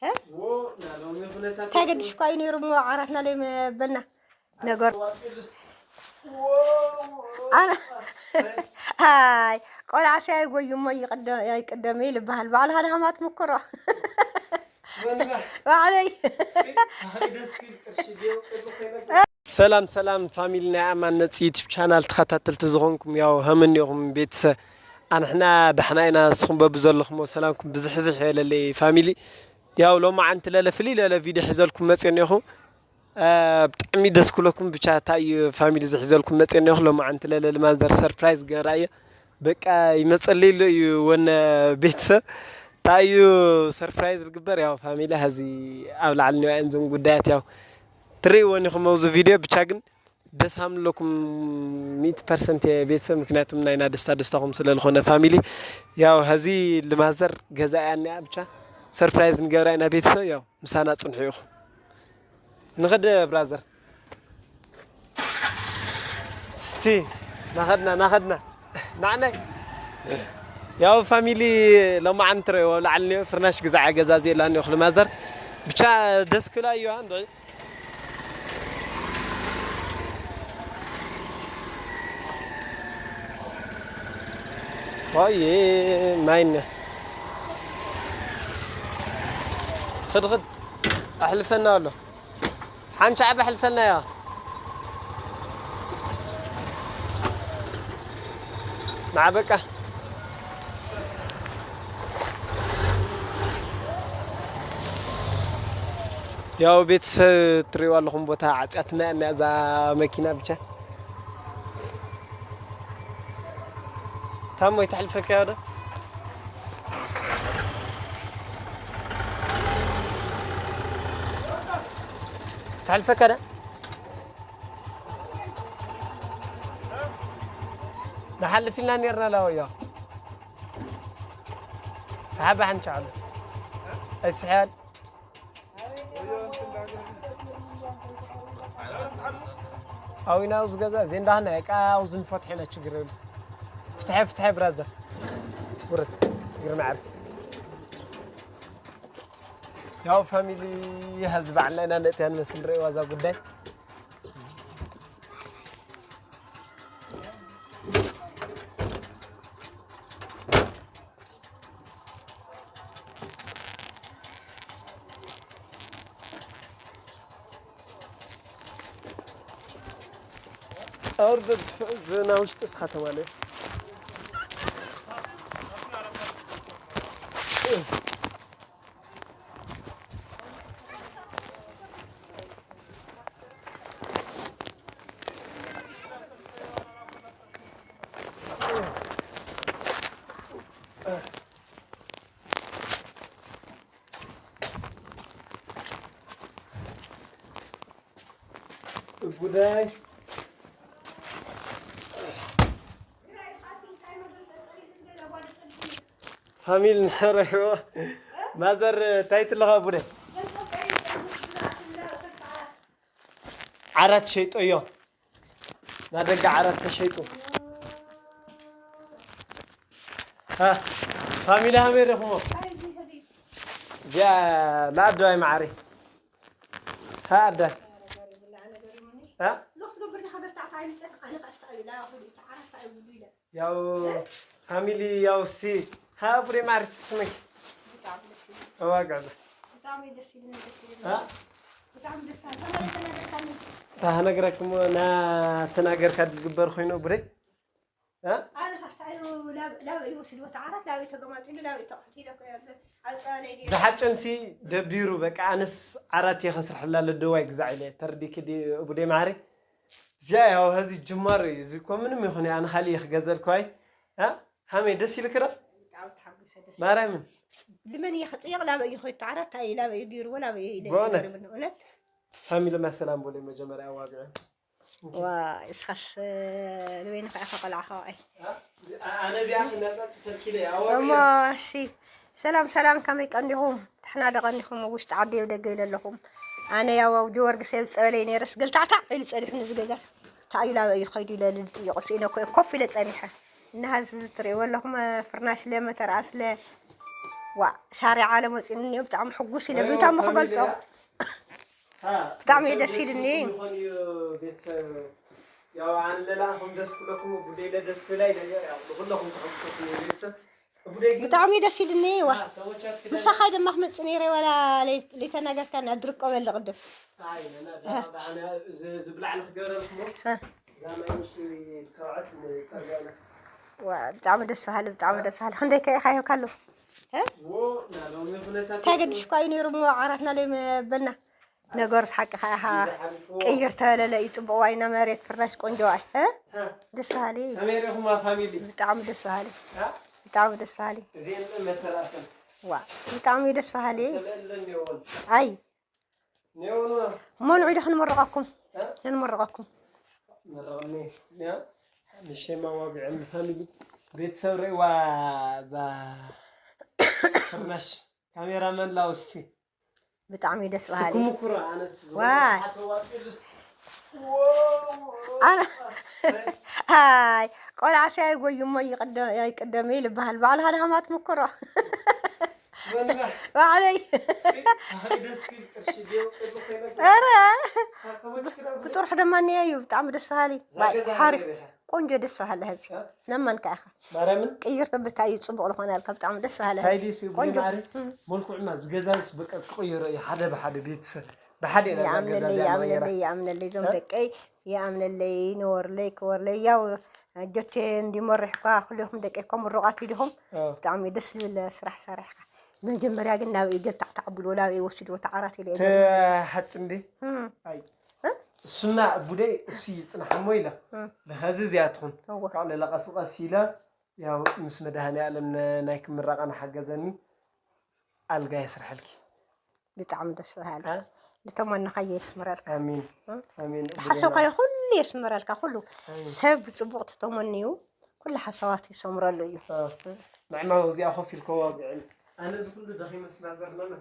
እ? እንታይ ገድሽ እኳ እዩ ነይሩ እሞ ዓራትና ለይ መበልና ነገር። ኣነ ኣይ ቆልዓ ሲ ኣይጎዩ እሞ ይቅደ- ኣይቅደም ይልበሃል። ባዕልኻ ደሃማት ምክሮ ባዕለይ። ሰላም ሰላም ፋሚሊ ናይ ኣማን ነፂ ዩቱብ ቻናል ተኸታተልቲ ዝኾንኩም ያው ሀመን ኢኹም ቤተሰብ ኣንሕና ዳሕና ኢና ንስኹም በብዘለኹሞ ሰላምኩም ብዝሕዝሕ ይበለለይ ፋሚሊ። ያው ሎማዓንቲ ለለ ፍልይ ለለ ቪድዮ ሒዘልኩም መፅእ እኒኹ። ብጣዕሚ ደስ ክብለኩም ብቻ እንታይ እዩ ፋሚሊ ዝሒዘልኩም መፅእ እኒኹ። ሎማዓንቲ ለለ ልማዘር ሰርፕራይዝ ገይራ እየ። በቃ ይመፀለይ ኣሎ እዩ ወነ ቤተሰብ እንታይ እዩ ሰርፕራይዝ ዝግበር ያው ፋሚሊ ሀዚ ኣብ ላዕሊ ኒዋየን ዝም ጉዳያት ያው ትርእይዎ ኒኹም ኣብዚ ቪድዮ ብቻ ግን ደስ ሃምለኩም ሚእቲ ፐርሰንት እየ ቤተሰብ ምክንያቱም ናይና ደስታ ደስታኹም ስለልኾነ ፋሚሊ ያው ሀዚ ልማዘር ገዛ እያ እኒኣ ብቻ ሰርፕራይዝ ንገብራ ኢና ቤተሰብ ያው ምሳና ፅንሑ ኢኹም ንኸደ ብራዘር ስቲ ናኸድና ናኸድና ናዕናይ ያው ፋሚሊ ሎማዓንቲ ረእዎ ላዕሊ ፍርናሽ ግዛዕ ገዛ ዘየላኒ ይኹ ልማዘር ብቻ ደስ ክላ እዩ ንድዒ ኦየ ማይነ ኽድኽድ ኣሕልፈና ኣሎ ሓንቻዕ በሕልፈናያ ናበቃ ያው ቤተሰብ ትሪእዋ ኣለኹም ቦታ ዓፅያትና እያ እዛ መኪና ብቻ ታሞ ይተሕልፈካ ዶ ተሕልፈካ ዶ ንሓልፍ ኢልና ኔርና ላወያ ሰሓባ ሓንቻ ኣሉ ኣይትስሕያል ኣዊናው ዝገዛ ዜንዳህና ቃ ኣውዝን ፈትሐና ችግር የሉ ፍትሐ ፍትሐ ብራዘር ውረት ግርና ዓርኪ ያው ፋሚሊ ሀዚ በዓልና ኢና ነጥያ ንመስል ርእዋ እዛ ጉዳይ ኣውርደ ዝና ውሽጢ እስኻ ተማለ ጉዳይ ፋሚል ንሕረሕዎ ማዘር እንታይ ትለኻ ቡደ ዓራት ሸይጦዮ ናደጋ ዓራት ተሸይጡ ፋሚሊ ሃመይ ረኽሞ እዚኣ ለኣደዋይ መዓሪ ሃ ኣደ ያው ፋሚሊ ያው እስቲ ሃ ቡሬ ማርቲ ስመክ እዋ ጋዛ ታነግረክሞ ናተናገርካ ድግበር ኮይኑ ቡሬ ኣነ ካስታዩ ላበይ ይወስድዎ እቲ ዓራት ላበይ ተገማጢሉ ላበይ ተቐቲለ ዝሓጨንሲ ደቢሩ በቃ ኣነስ ዓራት እየ ከስርሐላ ለደዋይ ግዛዕ ኢለ ተረዲኪ እቡዴ ማሪ እዚኣ ያው ሀዚ ጅማሮ እዩ እዚ እኮ ምንም ይኹን ኣነ ካሊእ እየ ክገዘልኳይ ሃመይ ደስ ኢልክረ ማርያምን ልመን እየ ክጥየቕ ላበይ ይኸይድ ዓራት ታይ ላበይ ገይርዎ ላበይ ኢለ እውነት ፋሚሊ መሰላም ቦሌ መጀመርያ ኣዋግዐ ዋ እስኻስ ንበይንኻ ኢኻ ቆልዓ ከዋኣይ ኣነ እዚኣ ክነፃፅፈልኪ ኢለ እየ ኣዋግዐ እሞ እሺ ሰላም ሰላም ከመይ ቀኒኹም? ንሕና ዶ ቀኒኹም? ኣብ ውሽጢ ዓዲ ኣብ ደገ ኢለ ኣለኹም። ኣነ ያው ኣብ ጊዮርጊስ እየ ዝፀበለይ ነይረስ ገልታዕታዕ ኢሉ ፀኒሑኒ እዚ ገዛስ። እንታይ እዩ ላበይ እዩ ከይዱ ኢለ ልጥይቑ ስኢነ እኮ እየ ኮፍ ኢለ ፀኒሐ። እና ሀዚ እዚ ትርእይዎ ኣለኹም ፍርናሽ ለ መተርኣስ ለ ዋ፣ ሻሪ ዓለም ወፂኡኒ እኒኦ፣ ብጣዕሚ ሕጉስ ኢለ፣ ብምንታይ እሞ ክገልፆ? ብጣዕሚ እዩ ደስ ኢልኒ። ቤተሰብ ያው ኣነ ለላኹም ደስ ክብለኩም፣ ጉደይ ለደስ ክብላይ ነገር ያው ንኩለኹም ተሐጉሰኩም ቤተሰብ። ጉደይ ግን ብጣዕሚ ደስ ኢልኒ። ዋ፣ ተወቻት ክደ ምሳኻ ድማ ክመፅእ ነይረ፣ ዋላ ለይ- ለይተናገርካኒ፣ ኣድርቆ በሊ ቅድም። ኣይ ነና ባዕና ዝብላዕ ንክገረልኩም። ዛማይ ምሽ ተባዕት ንፀርጋና ዋ፣ ብጣዕሚ ደስ በሃሊ፣ ብጣዕሚ ደስ በሃሊ። ክንደይ ከ ኢኻ ሂብካሉ? እ? ዎ ናሎሚ ኩነታት እንታይ ገዲሽኳ እዩ ነይሩ እሞ ዓራትና ለይ መበልና። ነገሩስ ሓቂ ኸዓ ኢኻ። ቅይር ተበለለ እዩ ፅቡቕ ዋይና መሬት ፍርናሽ ቆንጆ ዋይ። እ? ደስ በሃሊ። ከመይ ርኢኹማ ፋሚሊ? ብጣዕሚ ደስ በሃሊ። እ? ብጣዕሚ ደስ በሃሊ። እዚኤን መተራሰን ዋ፣ ብጣዕሚ ደስ በሃሊ። ሰለለ ኔዎን ኣይ፣ ኔዎን እሞ ንዑ ዶ ክንምርቐኩም? ክንምርቐኩም። መረቕኒ ያ ንሽተይ ማዋግዕን ፋሚሊ ቤተሰብ ርእዋ እዛ ፍርናሽ ካሜራመን ላውስቲ ብጣዕሚ ደስ በሃሊ። ስኩም ኩራ ኣነስ ዋይ። ተዋፅሉስ ኣነ ኣይ ቆልዓ ሻይ ጎዩ እሞ ይቅደ- ይቅደም ይልበሃል። ባዕልኻ ደሃማት ምክሮ መና ባዕለይ ደስ ክብል ቅርሺ ዲዮ ፅቡቅ ነገር ኧረ ተመችክራ ብጥርሑ ድማ እኒኦ እዩ ብጣዕሚ ደስ በሃሊ። ዋይ ሓሪፍ ቆንጆ ደስ በሃሊ ህዚ ነመንካ ኢኻ ማርያምን ቅይር ተብልካ እዩ ፅቡቅ ልኾነ ያልካ ብጣዕሚ ደስ በሃሊ ታይ ህዚ ዲስ ቆንጆ ማሪ መልኩዕና ዝገዛንስ በቃ ክቅይሮ እዩ ሓደ ብሓደ ቤተሰብ ብሓደ ኢና እዛ ገዛ ይኣምነለይ እዚኣ ይኣምነለይ ንቕይራ ይኣምነለይ እዞም ደቀይ ይኣምነለይ ይነበርለይ ክበርለይ ያው ኣጆቴ እንዲመርሕኳ ኩሌኹም ደቀይ እኮ ምሩቓት ኢዲኹም ኦ። ብጣዕሚ ደስ ዝብል ስራሕ ሰሪሕካ መጀመርያ ግን ናብ ገታዕታዕ ብሎ ናብ ወሲድዎ ተዓራት ኢለ ሓጭ እንዲ እም። ኣይ እ? እሱና እቡደይ እሱ ይጽናሕ እሞ ኢለ እም። ለኸዚ እዚኣ ትኹን እወ። ካብ ለለቐስቐስ ኢለ ያው ምስ መድሃኒ ኣለም ናይ ክምራቐ ንሓገዘኒ ኣልጋ የስርሐልኪ ብጣዕሚ ደስ በሃሊ እ? ዝተመነኻዮ የስምረልካ ኣሚን እ? ኣሚን ዝሓሰብካዮ ኩሉ የስምረልካ ኩሉ ሰብ ብፅቡቅ ተተመንዩ ኩሉ ሓሳባት ይሰምረሉ እዩ ንዕማ እዚኣ ኮፍ ኢልከ ዋግዕን ኣነ እዚ ኩሉ ደኺመ ስናዘርናና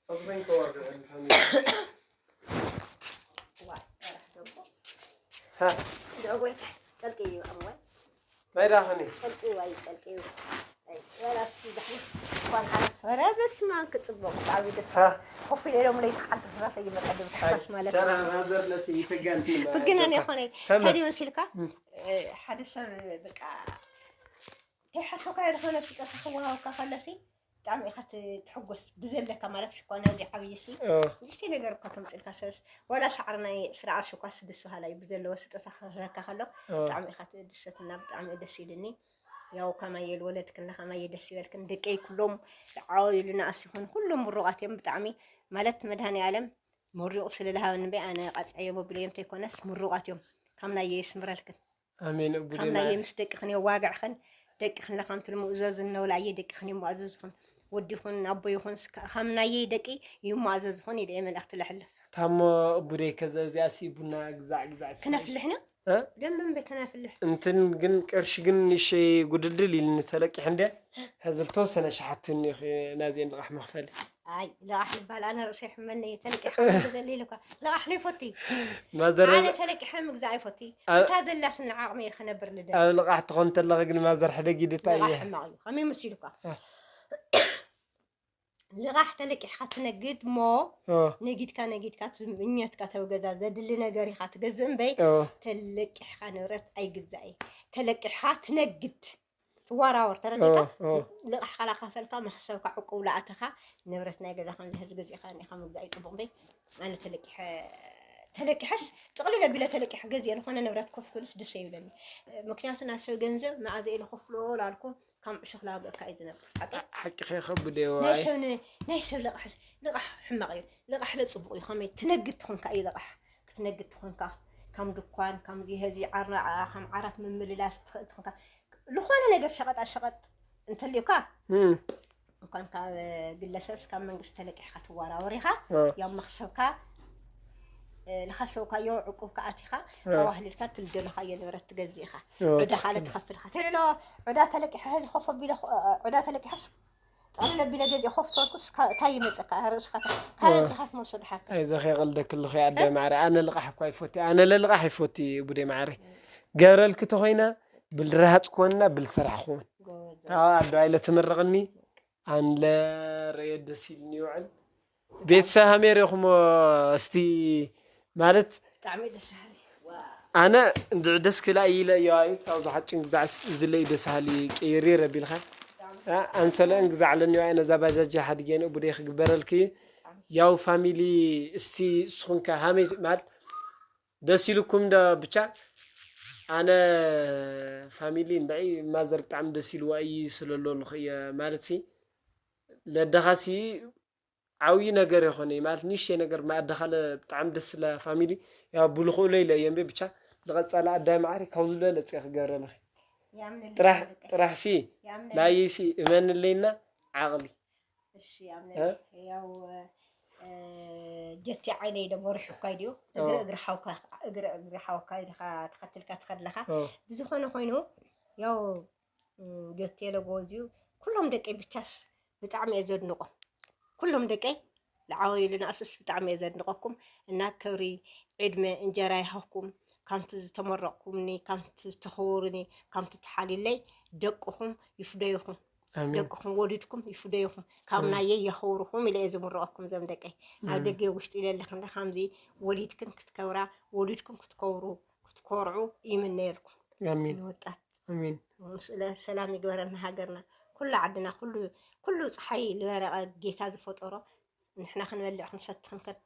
ፀጉረኝ ከዋግዕን ዋይ፣ ራሕ ደቦ። ሃ፣ ደቦይ፣ ጠልቂ እዩ፣ ኣሞይ። ናይ ዳኸኒ ጠልቂ እዩ፣ ኣይ፣ ጠልቂ እዩ። ኣይ፣ ወላ እስኪ ዳሕኒ እኳን ሓረስ። ኧረ በስመ ኣብ ክጽብቕ፣ ብጣዕሚ ደስ። ሃ፣ ኮፍ ኢለ ኢሎም ለይቲ ሓንቲ ፍራስ እዩ መቀደም ሓፋስ ማለት እዩ። ሸራራ ዘለሲ ይተጋንቲ ብግና ናይ ኾነ ተመ- ከዲ መሲልካ እም። እ፣ ሓደ ሰብ በቃ ከይሓሰብካዮ ዝኾነ ስጦታ ክወሃበካ ከሎሲ ብጣዕሚ ኢኻ ት- ትሕጎስ ብዘለካ ማለት ሽኮና እዚ ዓብይሲ ኦ፣ ንእሽተይ ነገር እኳ ተምፅልካ ሰብስ ዋላ ሰዓር ናይ ዕስራ ቅርሺ እኳ ስድስ በሃላ እዩ ብዘለዎ ስጦታ ክህበካ ከሎ ኦ፣ ብጣዕሚ ኢኻ ትድሰትና ብጣዕሚ እዩ ደስ ኢልኒ ያው ከማየ ልወለድክና ከማየ ደስ ይበልክን ደቀይ ኩሎም ዝዓወዩልና ኣስ ይኹን ኩሎም ምሩቓት እዮም ብጣዕሚ ማለት መድሃኒ ኣለም መሪቑ ስለ ዝሃበኒ እምበይ ኣነ ቃፅዐዮ መብለዮም ተይኮነስ ምሩቓት እዮም ካብ ናየ የስምረልክን ኣሜን እቡዴ ካብ ናየ ማሪ ምስ ደቅኽን የዋግዕኽን ደቅኽን ለኻም ትልምኡ እዘዝን ነውላየ ደቅኽን ይመኣዘዝኹን ወዲኹን ኣቦይኹን ካብ ናየይ ደቂ ይመኣዘዝኹን ኢለ እየ መልእኽቲ ለሕልፍ ታሞ እቡዴ ከዘ እዚኣ ሲ ቡና ግዛዕ ግዛዕ ሲ ክነፍልሕና እ? ደንብ እምበይ ከናፍልሕ እንትን ግን ቅርሺ ግን ንሸይ ጉድልድል ኢልኒ ተለቂሕ እንደ ሕዚ ዝተወሰነ ሸሓት እኒኺ ናዚአን ልቓሕ መኽፈሊ ኣይ ልቓሕ ልበሃል ኣነ ርእሰይ ሕመኒ ተለቂሕ ዘሊ ኢልኳ ልቓሕ ለይፈቲ ማዘረ ኣነ ተለቂሐ ምግዛእ ኣይፈቲ ኣ- እታ ዘላትኒ ዓቕሚ እየ ክነብር ልደ ኣብ ልቓሕ ትኾን ተለኺ ግን ማዘር ሕደጊ ድታ እየ ልቓሕ ሕማቕ እዩ ከመይ መሲሉኳ እ። ልቓሕ ተለቂሕካ ትነግድ እሞ ኦ፣ ነጊድካ ነጊድካ ትምኘትካ ተብ ገዛ ዘድሊ ነገር ኢኻ ትገዝእ እምበይ ኦ፣ ተለቂሕካ ንብረት ኣይግዛእ እዩ ተለቂሕካ ትነግድ ትዋራወር ተረዲካ ኦ፣ ኦ። ልቓሕ ካላካፈልካ መክሰብካ ዕቁብ ለኣተኻ ንብረት ናይ ገዛ ከም ዝሕዝ ገዚእካ እኒኻ ምግዛእ እዩ ፅቡቕ እምበይ ኣነ ተለቂሐ ተለቂሐስ ጥቕልል ኣቢለ ተለቂሐ ገዚኤ ዝኾነ ንብረት ኮፍ ክብልስ ደስ ይብለኒ ምክንያቱ ናይ ሰብ ገንዘብ መኣዘ ኢለ ከፍሎ ላልኩ ከም ዕሾኽ ላብለካ እዩ ዝነብር ሓቂ ሓቂ ከይኸብድ ናይ የዋይ ሰብ ን- ናይ ሰብ ልቓሕስ ልቓሕ ሕማቕ እዩ ልቓሕ ለፅቡቕ እዩ ከመይ ትነግድ ትኾንካ እዩ ልቓሕ ክትነግድ ትኾንካ ከም ድኳን ከምዚ ሀዚ ዓራ ከም ዓራት ምምልላስ ትኽእል ትኾንካ ዝኾነ ነገር ሸቐጣ ሸቐጥ እንተልዩካ እም፣ እንኳን ካብ ግለሰብስ ካብ መንግስቲ ተለቂሕካ ትወራወር ኢኻ እ፣ ያው መኽሰብካ እ፣ ልኸሰብካዮ ዕቁብ ከኣቲኻ እ፣ ኣዋህሊልካ ትልደለኻዮ ንብረት ትገዝእ ኢኻ እ፣ ዕዳ ካልእ ትኸፍል ኢኻ ተለሎ ዕዳ ተለቂሐ ሕዚ ኮፍ ኣቢለ እ፣ ዕዳ ተለቂሐስ ጠቕልል ኣቢለ ገዚእ ኮፍ ተልኩስ ካ- እንታይ ይመፀካ ርእስኻ ካ- ካበይ ኣምፂኻ ትመልሶ ድሓካ ኣይዘኸ ይቕልደክልኺ ኣደ ማዕረ ኣነ ልቓሕ እኳ ይፈቲ ኣነ ለልቓሕ ይፈቲ ቡዴ ማዕረ ገረልኪ ተኾይና ብልራሃፅ ክኾንና ብልሰራሕ ክኾን ጎበዝ ካብ ኣዶ ኣይለ ትምርቕኒ ኣንለ ረየ ደስ ኢልኒ ይውዕል። ቤተሰብ ሃሜር ኢኹሞ እስቲ ማለት ብጣዕሚ ደስ በሃሊ። ኣነ እንድዕ ደስ ክላ ኢለ እዩ ኣዩ ካብዚ ሓጭን ግዛዕ ዝለ እዩ ደስ ሃሊ ቀይሪ ረቢልካ ኣንሰለ እንግዛዕ ኣለኒ ኣይ ነዛ ባጃጅ ሓድጌን እቡደይ ክግበረልክ እዩ። ያው ፋሚሊ እስቲ እስኹንከ ሃመይ ማለት ደስ ኢልኩም ዶ ብቻ ኣነ ፋሚሊ እንድዒ ማዘር ብጣዕሚ ደስ ኢልዋ እዩ ስለሎ ንኽእየ ማለት ሲ ለደኻሲ ዓብዪ ነገር የኾነ ማለት ንእሽተይ ነገር ማእደኻለ ብጣዕሚ ደስ ስለ ፋሚሊ ያው ብልኽእሎ ኢለ እየ እምበይ ብቻ ዝቐፀለ ኣዳይ ማዕሪ ካብ ዝበለፀ ክገብረልኺ ያምንልኝ ጥራሕ ደቂ- ጥራሕ ሲ ያምንልኝ። ላይሲ እመንለይና ዓቕሊ እሺ ያምንልኝ። ያው እ፣ ጀቲ ዓይነይ ደሞ ርሑኳይ ድዩ እግሪ ኦ። እግሪ ሓውካ እግሪ እግሪ ሓውካ ኢልካ ተኸትልካ ትኸድለኻ ኦ፣ ብዝኾነ ኮይኑ ያው እ፣ ጀቲ የለጎዝዩ ኩሎም ደቀይ ብቻስ ብጣዕሚ እየ ዘድንቆም። ኩሎም ደቀይ ዝዓበዩ ንኣስስ ብጣዕሚ እየ ዘድንቀኩም። እና ክብሪ ዕድመ እንጀራ ይሃብኩም። ከምቲ ዝተመረቕኩምኒ ከምቲ ዝተኸበሩኒ ከምቲ ተሓሊለይ ደቅኹም ይፍደይኹም። ኣሜን ደቅኹም ወሊድኩም ይፍደይኹም ካብ ናየይ የኸብርኹም ኢለ እየ ዝምረቐኩም። ዘም ደቀይ ኣብ ደገ ውሽጢ ኢለ ኣለኹ እንዳ ከምዚ ወሊድክን ክትከብራ ወሊድኩም ክትከብሩ ክትኮርዑ ይምነየልኩም። ኣሜን ንወጣት ኣሜን ስለ ሰላም ይግበረልና ሃገርና ኩሉ ዓድና ኩሉ ኩሉ ፀሓይ ዝበረቐ ጌታ ዝፈጠሮ ንሕና ክንበልዕ ክንሰቲ ክንከድ-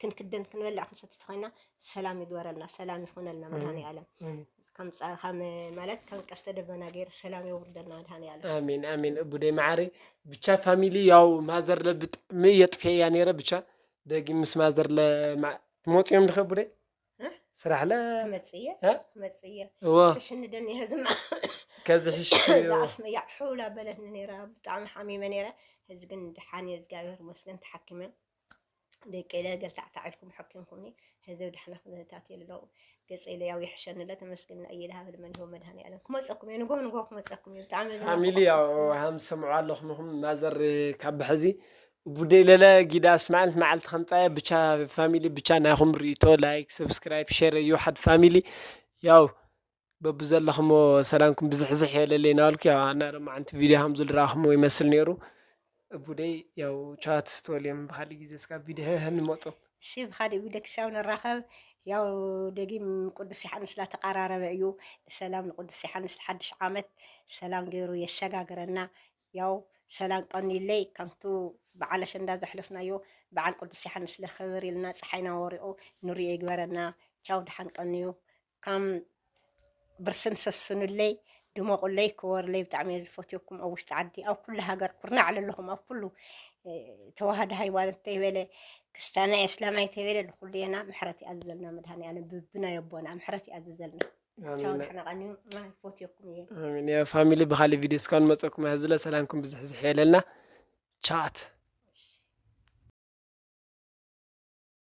ክንክደን ክንበልዕ ክንሰቲ ተኮይና ሰላም ይግበረልና ሰላም ይኾነልና መድሃኒ ኣለም ኣሜን ከም ማለት ከም ቀስተ ደበና ገይሩ ሰላም የውርደልና መድሃኒ ኣለም። ኣሜን ኣሜን እቡደይ መዓሪ ብቻ ፋሚሊ ያው ማዘር ለብጣዕሚ የጥፍያ ነይረ ብቻ ደጊም ምስ ማዘር ለማ ትመፅዮም ድኸ ቡደይ እ? ስራሕ ለ ክመፅእ እየ እ? ክመፅእ እየ እዎ ሕሽኒ ደኒ ህዝማ ከዚ ሕሽ ኣስመያ ሑላ በለትኒ ነይራ ብጣዕሚ ሓሚመ ነይረ። ሕዚ ግን ድሓን እየ እግዚኣብሔር ይመስገን ተሓኪመ ደቂ ኢለ ገልታዕታዕ ኢልኩም ሓኪምኩምኒ። ሕዚ ድሕነ ኩነታት የለው ገፂ ኢለ ያው ይሕሸኒ ለ ተመስገን እዩ ልሃብ ልመን ይሆ መድሃኒ ኣለም ክመፀኩም እየ ንጎ ንጎ ክመፀኩም እየ ብጣዕሚ እየ ፋሚሊ ዝናፍቀኩም። ያው ሃምሰምዑ ኣለኹም ኢኹም ማዘር ካብ ብሕዚ ቡደይ ለለ ጊዳስ መዓልት መዓልቲ ከምፃየ ብቻ ፋሚሊ ብቻ ናይኹም ርእቶ ላይክ ሰብስክራይብ ሸር እዩ ሓደ ፋሚሊ ያው በብዘለኹሞ ሰላምኩም ብዝሕዝሕ የለለይ ናበልኩ ያው ኣና ሎማዓንቲ ቪድዮ ከም ዝልረኣኹሞ ይመስል ነይሩ እቡደይ ያው ቻት ስትበልዮም ብካሊእ ግዜ እስካብ ቪድዮ ንመፁ እሺ ብካሊእ ቪድዮ ክሻብ ንራኸብ። ያው ደጊም ቅዱስ ዮሓንስ ላተቃራረበ እዩ። ሰላም ንቅዱስ ዮሓንስ ንሓድሽ ዓመት ሰላም ገይሩ የሸጋግረና። ያው ሰላም ቀንዩለይ ከምቱ በዓል ኣሸንዳ ዘሕለፍናዮ በዓል ቅዱስ ዮሓንስ ለክብር ኢልና ፀሓይና ወሪቑ ንሪኦ ይግበረና። ቻው ደሓን ቀንዩ። ከም ብርስን ሰስኑለይ ድመቑለይ ክበሩለይ ብጣዕሚ እየ ዝፈትየኩም ኣብ ውሽጢ ዓዲ ኣብ ኩሉ ሃገር ኩርናዕ ለለኹም ኣብ ኩሉ እ፣ ተዋህዶ ሃይማኖት ተይበለ ክስታና እስላማይ ተይበለ ንኩሉ የና ምሕረት ይኣዝዘልና መድሃኒ ኣለም ብብናይ ኣቦና ምሕረት ይኣዝዘልና። ቻው ኣሜን ደሕና ቀኒ ይፈትየኩም እየ። ኣሜን ያ ፋሚሊ ብካሊእ ቪድዮ እስካብ ንመፀኩም ሕዚ ለ ሰላምኩም ብዝሕዝሕ የለልና ቻት